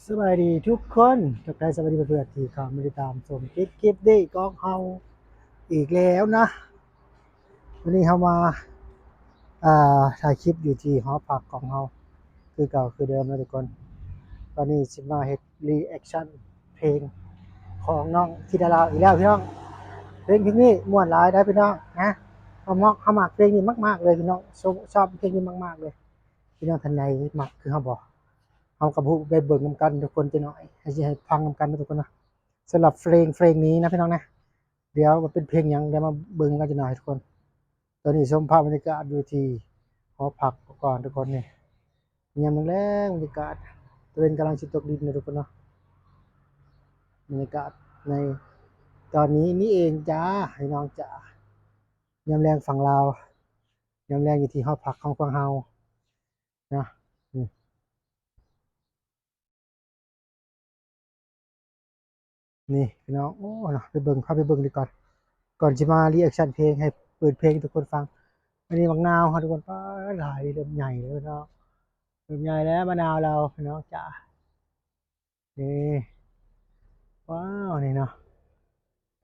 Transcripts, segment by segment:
ສະບາຍດີທຸກຄົນ ທັກທາຍສະບາຍດີເພື່ອນໆທີ່ເຂົ້າມາຕິດຕາມຊົມຄລິບ ຄລິບນີ້ຂອງເຮົາອີກແລ້ວນະ. ວັນນີ້ເຮົາມາ ອ່າ ຖ່າຍຄລິບຢູ່ທີ່ຫໍພັກຂອງເຮົາຄືເກົ່າຄືເດີມນະທຸກຄົນ. ຕອນນີ້ຊິມາເຮັດ reaction ເພງຂອງນ້ອງທິດາລາວອີກແລ້ວພີ່ນ້ອງ. ເພງ ເພງນີ້ມ່ວນຫຼາຍເດີພີ່ນ້ອງນະ. ເຮົາມັກ ເຮົາມັກເພງນີ້ມາກໆເລີຍພີ່ນ້ອງ. ຊອບ ຊອບເພງນີ້ມາກໆເລີຍ. ພີ່ນ້ອງທ່ານໃດມັກຄືເຮົາບໍ່? ເຮົາກໍບໍ່ຮູ້ ໄປເບິ່ງນຳກັນທຸກຄົນຈັກໜ້ອຍ ໃຫ້ ຊິໃຫ້ຟັງນຳກັນເນາະທຸກຄົນເນາະ. ສຳລັບເພງ ເພງນີ້ນະພີ່ນ້ອງນະ ດຽວວ່າເປັນເພງຫຍັງ ດຽວມາເບິ່ງນຳກັນຈັກໜ້ອຍທຸກຄົນ. ຕອນນີ້ຊົມພາບບັນຍາກາດຢູ່ທີ່ຫໍພັກກ່ອນທຸກຄົນ. ນີ້ຍາມແລງໆ ບັນຍາກາດ ຕາເວັນກຳລັງຊິຕົກດິນເນາະທຸກຄົນເນາະ. ບັນຍາກາດໃນຕອນນີ້ນີ້ເອງຈ້າ ພີ່ນ້ອງຈ້າ. ຍາມແລງຝັ່ງລາວ ຍາມແລງຢູ່ທີ່ຫໍພັກຂອງພວກເຮົານະ. ນີ້ ນີ້ພີ່ນ້ອງ ໂອ້ເນາະ ໄປເບິ່ງ ພາໄປເບິ່ງດີກ່ອນ ກ່ອນຊິມາ reaction ເພງ ໃຫ້ເປີດເພງໃຫ້ທຸກຄົນຟັງ. ອັນນີ້ໝາກນາວເຮົາທຸກຄົນ ປາດ ຫຼາຍ ເລີ່ມໃຫຍ່ແລ້ວເນາະ ເລີ່ມໃຫຍ່ແລ້ວ ມະນາວລາວພີ່ນ້ອງຈ້າ. ນີ້ ວ້າວ ນີ້ເນາະ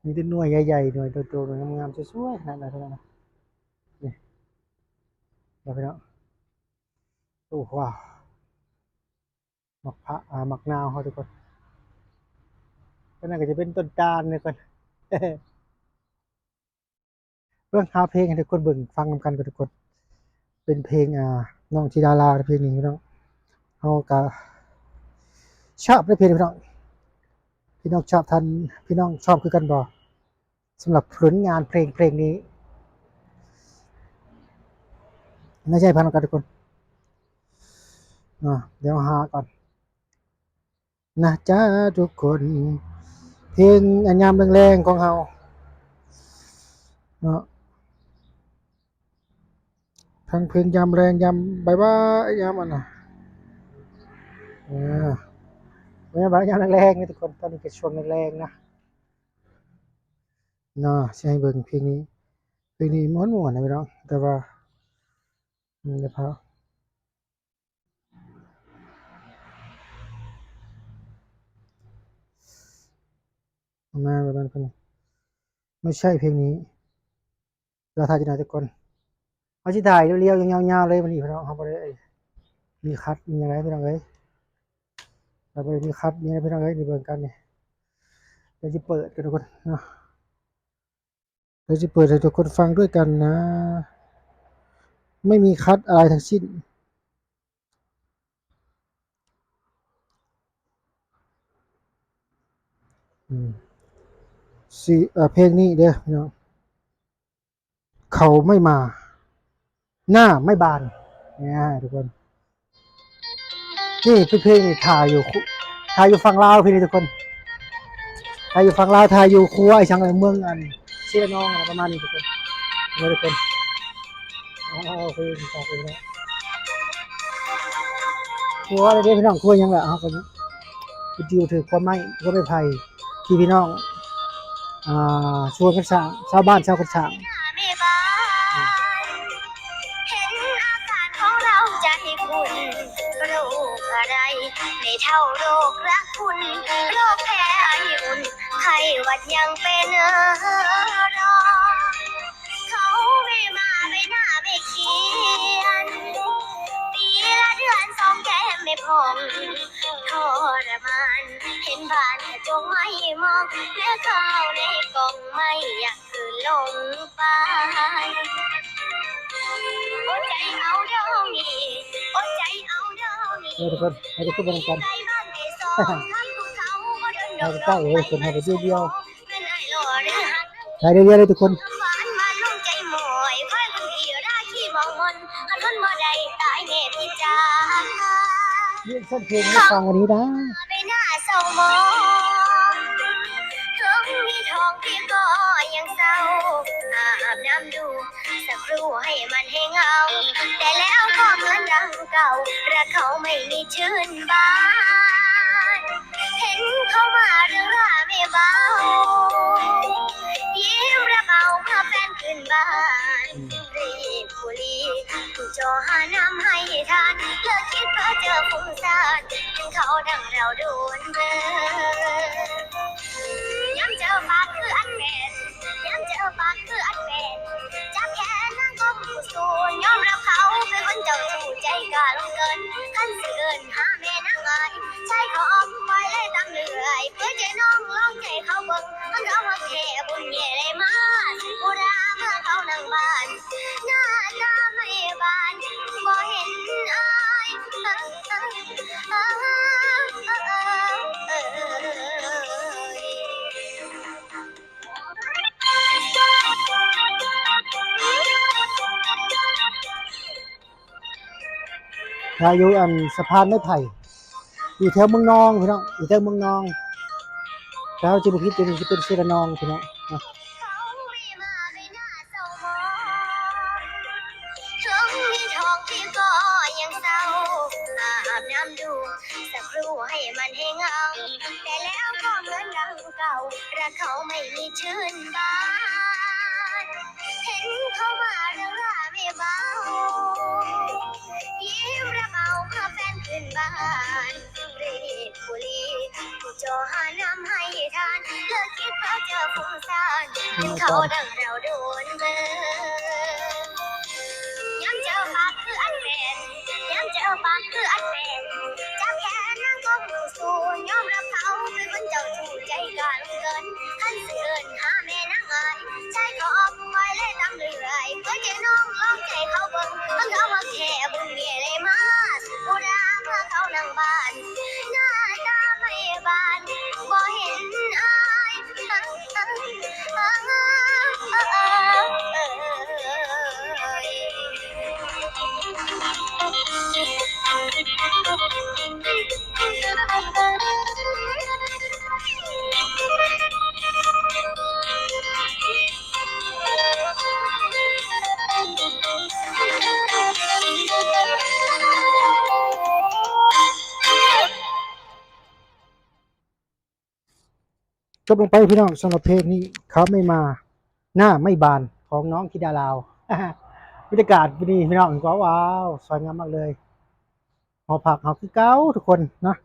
ມີແຕ່ໜ່ວຍໃຫຍ່ໆ ໜ່ວຍໂຕໆ ໜ່ວຍງາມໆ ສວຍໆ ຂະໜາດນັ້ນ ນີ້ ເຫັນບໍ່ພີ່ນ້ອງ? ໂອ້ ວ້າວ ໝາກພະ ອ່າ ໝາກນາວເຮົາທຸກຄົນ. ຕົວນັ້ນກໍຈະເປັນຕົ້ນຕານທຸກຄົນ. ເບິ່ງ ຫາເພງໃຫ້ທຸກຄົນເບິ່ງຟັງນຳກັນກ່ອນທຸກຄົນ. ເປັນເພງ ອ່າ ນ້ອງທິດາລາວ ເພງນີ້ພີ່ນ້ອງ. ເຮົາກໍຊອບເດ້ເພງນີ້ພີ່ນ້ອງ. ພີ່ນ້ອງຊອບ ທ່ານ ພີ່ນ້ອງຊອບຄືກັນບໍ່? ສຳລັບຜົນງານເພງ ເພງນີ້ ໃນໃຈພັນກັນທຸກຄົນ. ອ່າ ດຽວຫາກ່ອນນະຈ້າທຸກຄົນ. ເພງ ອ່າ ຍາມແລງໆຂອງເຮົາເນາະ. ທັງເພງຍາມແລງ ຍາມບ່າຍໆ ຍາມອັນນະ ເອີ ຍາມບ່າຍ ຍາມແລງໆ ນີ້ທຸກຄົນ. ຕອນນີ້ກໍຊ່ວງແລງໆນະເນາະ. ຊິໃຫ້ເບິ່ງເພງນີ້ ເພງນີ້ມ່ວນໆນະພີ່ນ້ອງ ແຕ່ວ່າ ອືມ ດຽວພາ ມາປະມານ ບໍ່ໃຊ່ເພງນີ້. ລໍຖ້າຈັກໜ້ອຍທຸກຄົນ ເຮົາຊິຖ່າຍລຽວໆ ຍາວໆເລີຍມື້ນີ້ພີ່ນ້ອງ. ເຮົາບໍ່ໄດ້ມີຄັດມີຫຍັງໃດພີ່ນ້ອງເອີຍ ເຮົາບໍ່ໄດ້ມີຄັດມີຫຍັງໃດພີ່ນ້ອງເອີຍ. ນີ້ເບິ່ງກັນນີ້ ດຽວຊິເປີດກັນທຸກຄົນເນາະ ດຽວຊິເປີດໃຫ້ທຸກຄົນຟັງດ້ວຍກັນນະ ໄມ່ມີຄັດອະໄລທັງສິ້ນ. ອືມ ຊິ ເອີ ເພງນີ້ເດີພີ່ນ້ອງ ເຂົາໄມ່ມາ ໜ້າໄມ່ບານ ນີ້ທຸກຄົນ. ນີ້ເປັນເພງນີ້ ຖ້າຢູ່ ຖ້າຢູ່ຝັ່ງລາວເພງນີ້ທຸກຄົນ ຖ້າຢູ່ຝັ່ງລາວ ຖ້າຢູ່ຄົວອີ່ຫຍັງ ເມືອງອັນ ເຊລະນອງ ປະມານນີ້ທຸກຄົນ ເດີທຸກຄົນ. ໂອເຄ ຂໍໂທດເດີພີ່ນ້ອງ ຄົວຫຍັງລະ ເຮົາກໍວິດີໂອຖືກຄວາມໄມ້ ຄວາມໄມ້ໄຜ່ ທີ່ພີ່ນ້ອງ ອ່າ ຊວນກັນສ້າງ ຊາວບ້ານຊາວກັນສ້າງ. ເຫັນອາການຂອງເຮົາໃຈຂຸ້ນ ໂລກອະໄລ ໄດ້ເທົ່າໂລກລະຄຸນ ໂລກແພ້ໄອອຸ່ນ ໄຂ້ຫວັດຍັງເປັນຮອງ ເຂົາແມ່ມາໃບໜ້າແມ່ຂຽນ ປີລະເດືອນສອງແກ້ມແມ່ຜ່ອງ ທໍລະມານ ເຫັນບານກະຈົກໄມ້ມອງ ແລະເຂົ້າໃນກ່ອງໄມ້ ຢາກຄືນລົງໄປ ອົດໃຈເອົາດອກນີ້ ອົດໃຈເອົາດອກນີ້ ເອີ ທຸກຄົນ ໃຫ້ທຸກຄົນເບິ່ງນຳກັນ ໃກ້ໆ ເລີຍທຸກຄົນ ເຮົາໄປດຽວ ໄປດຽວໆ ເລີຍທຸກຄົນ. ເພງໃຫ້ຟັງວັນນີ້ນະ ໄປໜ້າເສົ້າໝອງ ເຖິງມີທ້ອງທີ່ກໍຍັງເສົ້າ ອາບນ້ຳດູ ສັກຄູໃຫ້ມັນແຫ້ງເຫງົາ ແຕ່ແລ້ວຄວາມເໝືອນດັ່ງເກົ່າ ລັກເຂົາໄມ່ມີຊື່ນບານ ເຫັນເຂົາມາເລື່ອງລາແມ່ເບົາ ຍິ້ມລະເບົາເມື່ອແຟນຂຶ້ນບ້ານ ຣີບກຸລີ ຜູ້ຈ ກໍຫານ້ຳໃຫ້ທານ ເລີກຄິດເພ້ອເຈີຟຸ້ງຊານ ເຫັນເຂົາດັ່ງລາວໂດນເບີ. ຍາມເຈີປາກຄືອັນແມ່ນ ຍາມເຈີປາກຄືອັນແມ່ນ ຈັບແຂນນາງກໍຜູ້ສູນ ຍອມຮັບເຂົາເປັນຄົນເຈົ້າຊູ້ ໃຈກ້າລົງເກີນ ຄັນຊິເອີ້ນຫາແມ່ນາງອ້າຍ ໃຊ້ເຂົາອ້ອມປ່ອຍເລີຍຕາມເລື່ອຍ ເປີດໃຈນ້ອງລອງໃຈເຂົາເບິ່ງ ຄັນເຂົາຮັກແທ້ບຸນແຍ່ໄດ້ມາ ຜູ້ດາເມືອເຂົານັ່ງບ້ານ ໜ້າຕາໃໝ່ບານ ບໍ່ເຫັນອາຍ. ຖ້າຢູ່ອັນສະພານໄມ້ໄຜ່ ຢູ່ແຖວເມືອງນອງພີ່ນ້ອງ ຢູ່ແຖວເມືອງນອງ ຖ້າເຮົາຈະບໍ່ຜິດ ຕົວນີ້ຈະເປັນເຊລະນອງພີ່ນ້ອງເນາະ. ເຂົາມີມາໄດ້ໜ້າເສົ້າໝອງ ເຖິງມີທ້ອງທີ່ກໍຍັງເສົ້າ ອາບນ້ຳດູ ສັກຮູ້ໃຫ້ມັນແຫ້ງເຫງົາ ແຕ່ແລ້ວກໍເໝືອນດັ່ງເກົ່າ ລັກເຂົາໄມ່ມີຊື່ນບານ ເຫັນເຂົາມາເລື່ອງລາແມ່ເບົາ ຍິ້ມຮັບເອົາເມືອແຟນຄືນບ້ານ ເຣດບຸລີ ຜູ້ຈໍຫານ້ຳໃຫ້ທານ ເລີກຄິດເພ້ອເຈີຟຸ້ງຊານ ເຫັນເຂົາດັ່ງລາວໂດນເບີ. ຍາມເຈີປາກຄືອັນແມ່ນ ຍາມເຈີປາກຄືອັນແມ່ນ ຈັບແຂນນາງກໍຜູ້ສູນ ຍອມຮັບເຂົາເປັນຄົນເຈົ້າຊູ້ ໃຈກ້າເກີນ ຄັນຊິເອີ້ນຫາແມ່ນາງອ້າຍ ໃຊ້ກໍອອກໄປເລີຍຕາມເລື່ອຍ ເປີດໃຈນ້ອງລອງໃຈເຂົາເບິ່ງ ຄັນເຂົາຮັກແທ້ບຸນແຍ່ໄດ້ມາ ຜູ້ດາເມືອເຂົານັ່ງບ້ານ ໜ້າຕາໃໝ່ບານ ບໍ່ເຫັນອາຍ. ຈົບລົງໄປພີ່ນ້ອງ ສຳລັບເພງນີ້ ເຂົາໄມ່ມາ ໜ້າໄມ້ບານ ຂອງນ້ອງທິດາລາວ. ບັນຍາກາດມື້ນີ້ພີ່ນ້ອງ ກໍ ວ້າວ ສວຍງາມມາກເລີຍ. ຫໍພັກເຮົາຄືເກົ່າທຸກຄົນເນາະ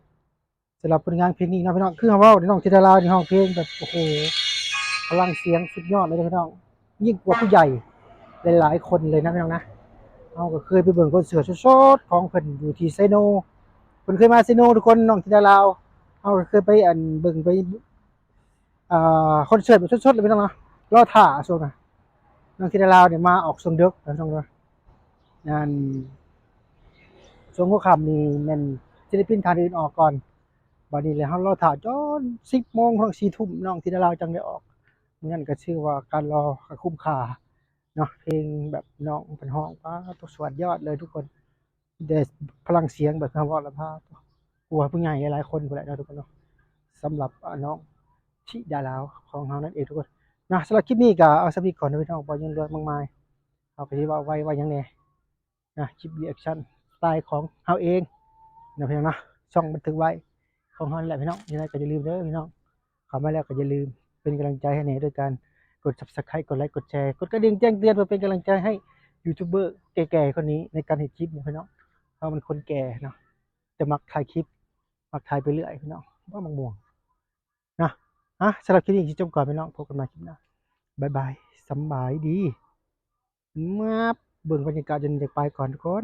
ສຳລັບຜົນງານເພງນີ້ເນາະພີ່ນ້ອງ. ຄືເຮົາເວົ້າ ນ້ອງທິດາລາວນີ້ຮ້ອງເພງແບບ ໂອ້ໂຫ ພະລັງສຽງສຸດຍອດເລີຍເດີພີ່ນ້ອງ ຍິ່ງກວ່າຜູ້ໃຫຍ່ຫຼາຍໆຄົນເລີຍນະພີ່ນ້ອງນະ. ເຮົາກໍເຄີຍໄປເບິ່ງຄອນເສີດສົດໆຂອງເພິ່ນຢູ່ທີ່ໄຊໂນ ເພິ່ນເຄີຍມາໄຊໂນທຸກຄົນ ນ້ອງທິດາລາວ ເຮົາກໍເຄີຍໄປ ອັນ ເບິ່ງໄປ ອ່າ ຄອນເສີດແບບສົດໆເລີຍພີ່ນ້ອງເນາະ. ລໍຖ້າຊ່ວງນະ ນ້ອງທິດາລາວນີ້ມາອອກຊ່ວງດຶກນະ ຊ່ວງ ອັນ ຊ່ວງຫົວຄ່ຳນີ້ແມ່ນສິນລະປິນທ່ານອື່ນອອກກ່ອນ ບາດນີ້ແຫຼະ ເຮົາລໍຖ້າຈົນສິບໂມງ ຮອດສີ່ທຸ່ມ ນ້ອງທິດາລາວຈັ່ງໄດ້ອອກ. ມື້ນັ້ນກໍຖືວ່າການລໍກໍຄຸ້ມຄ່າເນາະ ເພງແບບນ້ອງເພິ່ນຮ້ອງ ປາດໂທ້ ສວດຍອດເລີຍທຸກຄົນ. ແຕ່ພະລັງສຽງແບບເຮົາເວົ້າລະພາ ກວ່າຜູ້ໃຫຍ່ຫຼາຍໆຄົນພຸ້ນແຫຼະເນາະທຸກຄົນເນາະ. ສຳລັບ ອາ ນ້ອງທິດາລາວຂອງເຮົານັ້ນເອງທຸກຄົນນະ. ສຳລັບຄລິບນີ້ກໍເອົາສ່ຳນີ້ກ່ອນນະພີ່ນ້ອງ ບໍ່ຍືນເລື່ອງມາກມາຍ ເຮົາກໍຊິເວົ້າໄວ້ວ່າຫຍັງແດ່ນະ ຄລິບຣີແອັກຊັນສະໄຕຂອງເຮົາເອງນະພີ່ນ້ອງເນາະ ຊ່ອງບັນທຶກໄວ້ຂອງເຮົານີ້ແຫຼະພີ່ນ້ອງ. ຍັງໄງກໍຢ່າລືມເດີພີ່ນ້ອງ ເຂົ້າມາແລ້ວກໍຢ່າລືມເປັນກຳລັງໃຈໃຫ້ແດ່ ໂດຍການກົດຊັບສະໄຄຣບ໌ ກົດໄລຄ໌ ກົດແຊ ກົດກະດິ່ງແຈ້ງເຕືອນ ເພື່ອເປັນກຳລັງໃຈໃຫ້ຢູທູບເບີແກ່ໆຄົນນີ້ໃນການເຮັດຄລິບນີ້ພີ່ນ້ອງ. ເຮົາມັນຄົນແກ່ເນາະ ແຕ່ມັກຖ່າຍຄລິບ ມັກຖ່າຍໄປເລື້ອຍພີ່ນ້ອງ ບໍ່ມັກມ່ວງນະ. ອ່ະ ສຳລັບຄລິບນີ້ຊິຈົບກ່ອນພີ່ນ້ອງ ພົບກັນໃໝ່ຄລິບໜ້າ ບາຍບາຍ ສຳບາຍດີ. ມາເບິ່ງບັນຍາກາດຢູ່ນີ້ ຢາກໄປກ່ອນທຸກຄົນ.